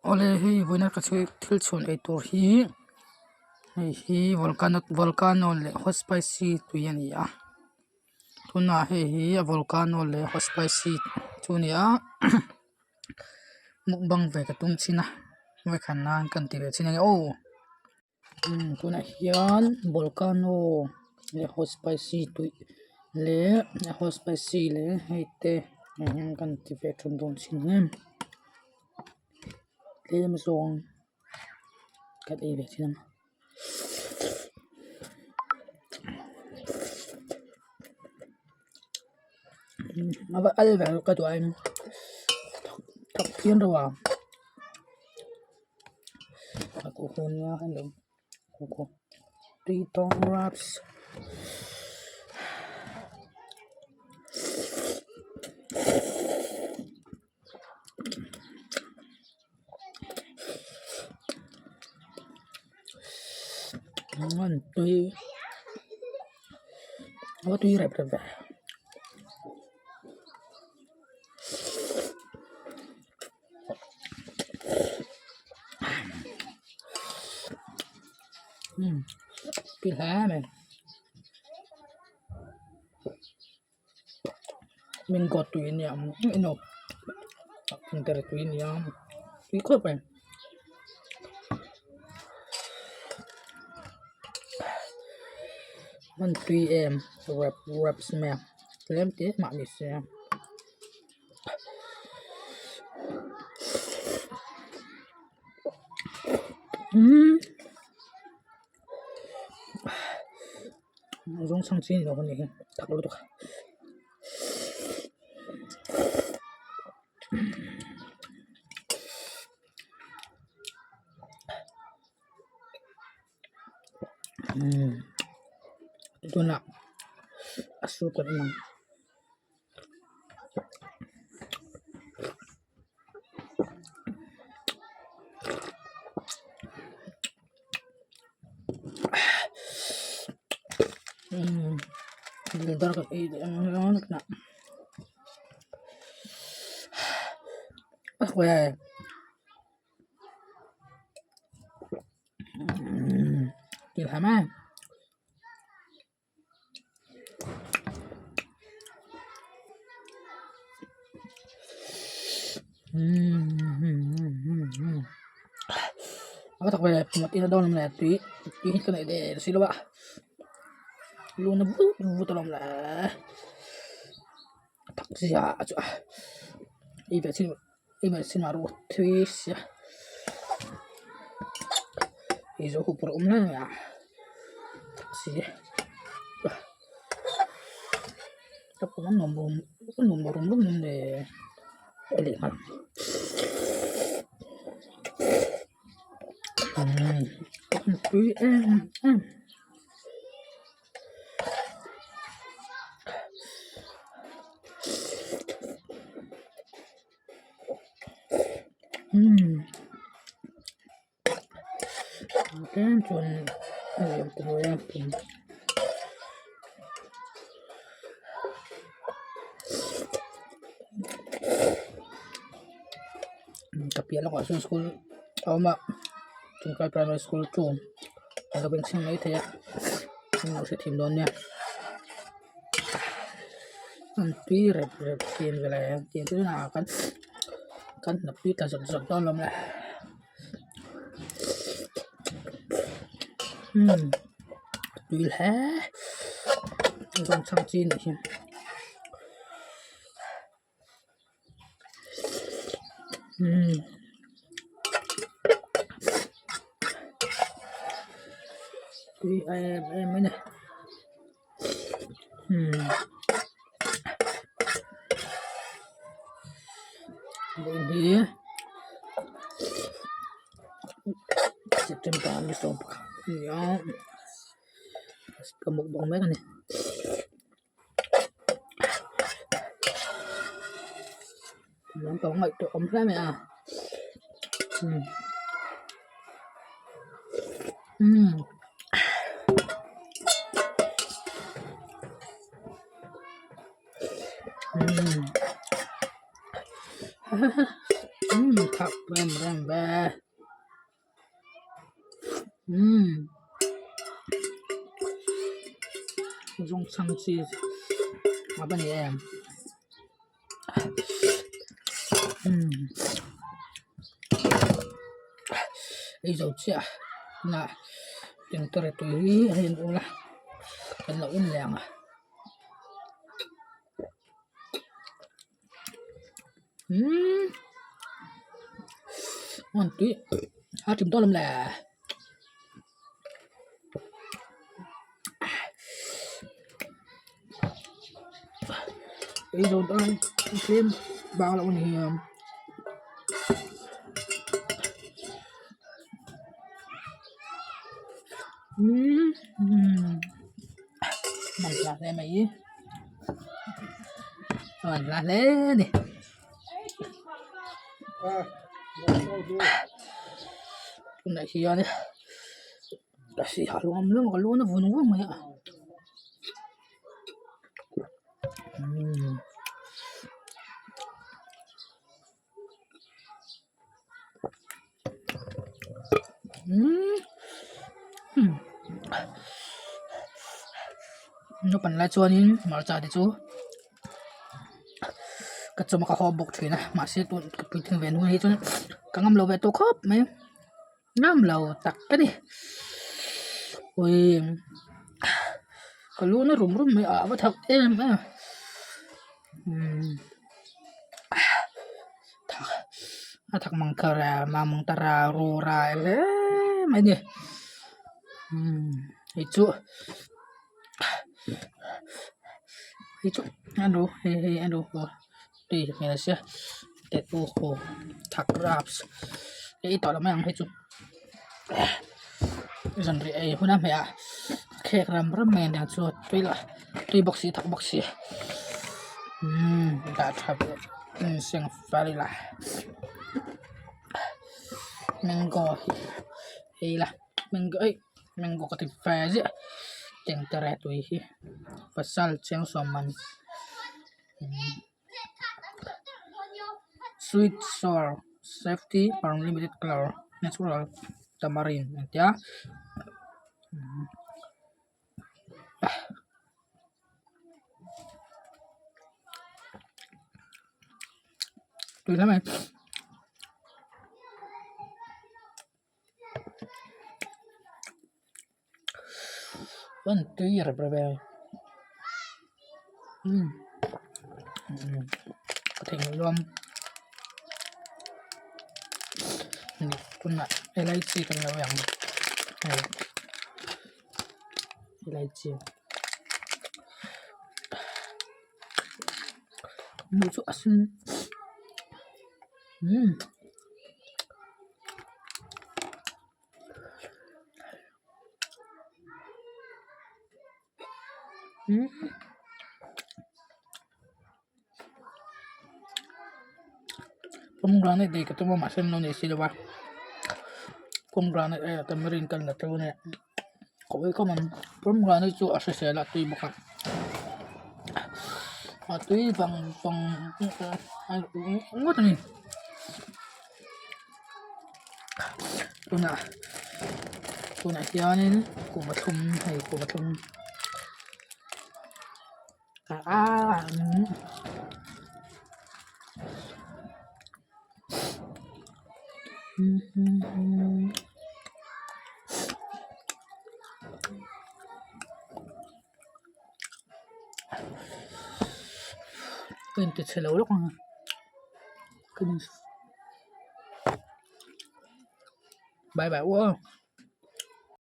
Awle hei vawiina ka chhui thil chhun ei tur hi hei hi volcano volcano leh hot spicy tui a ni a tunah hei hi a volcano leh hot spicy chu a ni a mukbang ve ka tum chhin a vawikhat nan ka ti ve chhin a ni aw. Tunah hian volcano leh hot spicy tui leh hot spicy leh hei te ah hian kan ti ve thin dawn chin em tlem zawng kan ei ve thin ang. A va al ve ka duh aiin thak phian reuh a. Tui tawng raps tui a va tui rep rep ve. Tui hle mai mango tui ania tui ania tui khawp mai. Hman tui em rep rep mai a tlem te mah ni se. Zawng chhang chi ni lo a ni hi thak lutuk a. Tunah a soup kan en ang. A tak ve tina dawn leh tui tui hi ka neih der si lo a luna vut vut alawm le tak zia chu a ei ve chin ei ve chin a ruat thui sia ei zawh huphurh awm hle mai a tak si ka pum a nuam rum nuam rum rum le a leh nghal ang tui em em. Tlem chuan ka piah lawkah sawn school a awm a chungkai primary school chu a lo inchhing mai thei a an lo hrethiam dawn nia an tui rep rep thin vel a tiang te chuan ah khan kan hnap tui ta zawt zawt dawn lo mai umm tui hle zawngchhang chi anih hi. Tui em em mai a ni hi September ni 11 a ni a ka mukbang mek a ni. Naupang ngaihtuah awm hle mai a umm umm umm thak. Rem rem ve umm zawngchhang chi a va ni em umm ei zo chiah tunah tengtere tui hi a in ula kan lo en leh ang a. Umm an tui a ṭim dawn le ei zo dawn tlem bang loh a ni a. Umm man hla hle mai. A hla hle a ni tunah hian ka sihal awm lo ka lu na vun vun mai a umm. Naupang lai chuanin hmarcha te chu ka chawm a ka haw bawk thin a mahse tun ka puitling ve hnu hi chuan ka ngam lo ve tawh khawp mai ngam lo tak ka ni ui ka lu na rum rum mai a a va thak em em umm. A thak mang kher a mang ta ra ru rai hle mai a ni umm hei chu hei chu a nu hei hei a nu tui hmel sia thak raps ei tawh lo mai ang hei chu zanriah ei hun a hmeh ah khek ram ram mai aniang chu tui lah tui bawk si thak bawk si umm dah tha leh seng fai la mango ei la mango eih mango ka ti ve ziah tengtere tui hi pasal cheng sawm man. Sweet sour safety unlimited colour natural tamarind an ti a tui hle mai. An tui rep rep e umm ka theihnghilh dawn tunah elaichi kan lo ang hei elaichi hmuh chu a sen umm. Pomegranate ei ka tum a mahse an lo nei si lo va pomegranate eia tamarind ka la tho ania ka ui khawp ang pomegranate chu a hrisel a tui bawk a a tui vang vang ngawt a ni. Tunah tunah hianin kum a thlum hei kum a thlum ah ka inti chhe lo lawk ang a. Bye bye u aw.